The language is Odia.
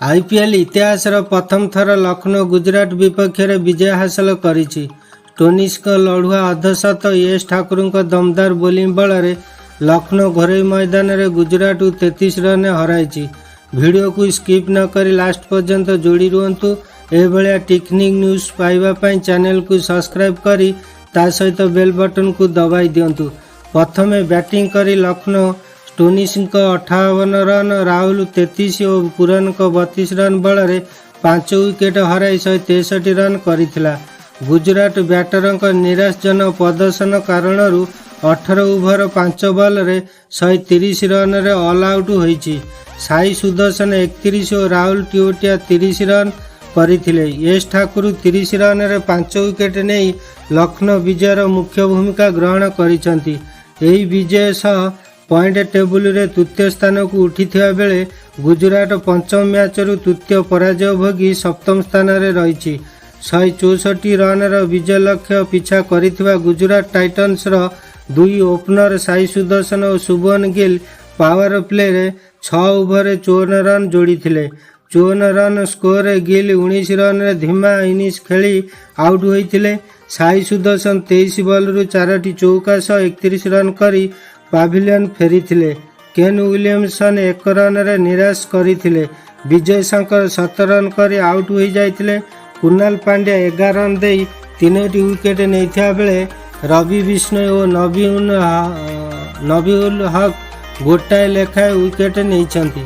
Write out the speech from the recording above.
ଆଇପିଏଲ୍ ଇତିହାସର ପ୍ରଥମ ଥର ଲକ୍ଷ୍ନୌ ଗୁଜରାଟ ବିପକ୍ଷରେ ବିଜୟ ହାସଲ କରିଛି। ଷ୍ଟୋନିସଙ୍କ ଲଢୁଆ ଅର୍ଦ୍ଧଶତ, ୟଶ ଠାକୁରଙ୍କ ଦମଦାର ବୋଲିଂ ବଳରେ ଲକ୍ଷ୍ନୌ ଘରୋଇ ମଇଦାନରେ ଗୁଜରାଟକୁ 33 ରନରେ ହରାଇଛି। ଭିଡ଼ିଓକୁ ସ୍କିପ୍ ନ କରି ଲାଷ୍ଟ ପର୍ଯ୍ୟନ୍ତ ଯୋଡ଼ି ରୁହନ୍ତୁ। ଏଭଳିଆ ଟେକ୍ନିକ୍ ନ୍ୟୁଜ୍ ପାଇବା ପାଇଁ ଚ୍ୟାନେଲକୁ ସବସ୍କ୍ରାଇବ୍ କରି ତା ସହିତ ବେଲ୍ ବଟନକୁ ଦବାଇ ଦିଅନ୍ତୁ। ପ୍ରଥମେ ବ୍ୟାଟିଂ କରି ଲକ୍ଷ୍ନୌ ଷ୍ଟୋନିସଙ୍କ 58 ରନ୍, ରାହୁଲ 33 ଓ ପୁରନଙ୍କ 32 ରନ୍ ବଳରେ 5 ୱିକେଟ୍ ହରାଇ 163 ରନ୍ କରିଥିଲା। ଗୁଜରାଟ ବ୍ୟାଟରଙ୍କ ନିରାଶଜନକ ପ୍ରଦର୍ଶନ କାରଣରୁ 18 ଓଭର 5 ବଲରେ 130 ରନରେ ଅଲ୍ ଆଉଟ୍ ହୋଇଛି। ସାଇ ସୁଦର୍ଶନ 31 ଓ ରାହୁଲ ଟିଓଟିଆ 30 ରନ୍ କରିଥିଲେ। ୟଶ ଠାକୁର 30 ରନରେ 5 ୱିକେଟ୍ ନେଇ ଲକ୍ଷ୍ନୌ ବିଜୟର ମୁଖ୍ୟ ଭୂମିକା ଗ୍ରହଣ କରିଛନ୍ତି। ଏହି ବିଜୟ ସହ ପଏଣ୍ଟ ଟେବୁଲରେ ତୃତୀୟ ସ୍ଥାନକୁ ଉଠିଥିବା ବେଳେ ଗୁଜରାଟ ପଞ୍ଚମ ମ୍ୟାଚରୁ ତୃତୀୟ ପରାଜୟ ଭୋଗି ସପ୍ତମ ସ୍ଥାନରେ ରହିଛି। 164 ରନର ବିଜୟ ଲକ୍ଷ୍ୟ ପିଛା କରିଥିବା ଗୁଜରାଟ ଟାଇଟନ୍ସର ଦୁଇ ଓପନର ସାଇ ସୁଦର୍ଶନ ଓ ଶୁଭମନ ଗିଲ୍ ପାୱାର ପ୍ଲେରେ 6 ଓଭରରେ 54 ରନ୍ ଯୋଡ଼ିଥିଲେ। 54 ରନ୍ ସ୍କୋରରେ ଗିଲ୍ 19 ରନରେ ଧୀମା ଇନିଂସ ଖେଳି ଆଉଟ୍ ହୋଇଥିଲେ। ସାଇ ସୁଦର୍ଶନ 23 ବଲରୁ ଚାରୋଟି ଚୌକା ସହ 31 ରନ୍ କରି ପାଭିଲିୟନ ଫେରିଥିଲେ। କେନ୍ ୱିଲିୟମସନ୍ 1 ରନରେ ନିରାଶ କରିଥିଲେ। ବିଜୟ ଶଙ୍କର 17 ରନ୍ କରି ଆଉଟ୍ ହୋଇଯାଇଥିଲେ। କୁନାଲ ପାଣ୍ଡ୍ୟା 11 ରନ୍ ଦେଇ ତିନୋଟି ୱିକେଟ୍ ନେଇଥିବା ବେଳେ ରବି ବିଷ୍ଣୋଇ ଓ ନବୀ ଉଲ ହକ୍ ଗୋଟାଏ ଲେଖାଏଁ ୱିକେଟ୍ ନେଇଛନ୍ତି।